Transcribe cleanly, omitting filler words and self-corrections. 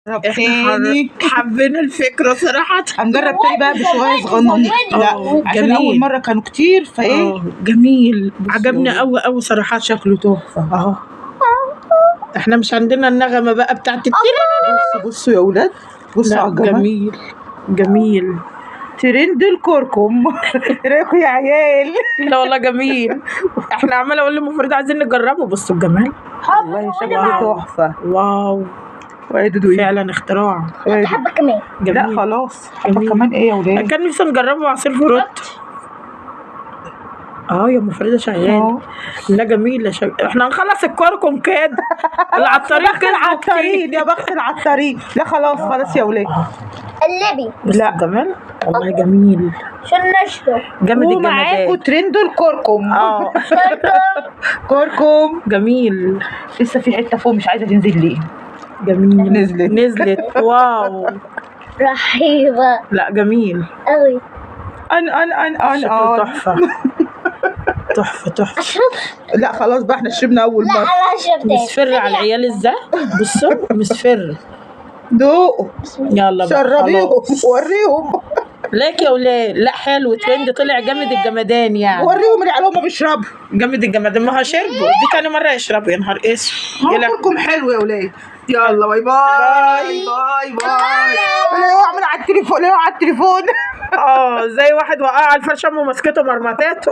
نجرب احنا تاني. حبينا الفكرة صراحة. هنجرب تاني بقى بشوية صغننين. لا عشان جميل. اول مرة كانوا كتير فايه. جميل، بصوا. عجبنا قوي قوي صراحة. شكله تحفة. اهو احنا مش عندنا النغمة بقى بتاعت بصوا بصوا يا ولاد، بصوا لا على الجمال. جميل جميل. ترند الكركم. رايكم يا عيال؟ لا والله جميل. احنا عماله اقول للمفروض عايزين نجربه. بصوا الجمال، والله شكله تحفة. wow وادي دوي فعلا اختراع حبه كمان. جميل. لا خلاص، حبه جميل. كمان ايه يا ولاد؟ كان نفسي نجربه عصير fruit. يا ام فريدة شغال. لا جميلة احنا هنخلص الكركم كده. العطارين كده العطارين يا بخت العطارين. لا خلاص خلاص يا ولاد. قلبي. لا جمال والله جميل. عشان نشرب جامد ومعاكوا الجمدان. ترند الكركم. كركم جميل. لسه في حتة فوق مش عايزه تنزل ليه؟ جميل. نزلت. نزلت. wow. رهيبة لا جميل قوي. ان ان ان ان شكله ان تحفة. تحفة تحفة. اشرب. لا خلاص بقى، احنا شربنا اول لا مرة. انا هشرب تاني. مصفر على العيال ازاي؟ بصوا مصفر. دوقوا. يلا بقى شربيهم. خلاص. وريهم. لك يا ولاد. لا حلو، ترند طلع جامد الجمدان يعني. وريهم العيال هما بيشربوا. جامد الجمدان. ما هو شربوا دي تاني مرة يشربوا. يا نهار اسود. يلا. كلكم حلو يا ولاد. يلا bye bye bye bye. لا اعمل على التليفون، لا على التليفون. زي واحد وقع على الفرشة امه مسكته مرمطاته.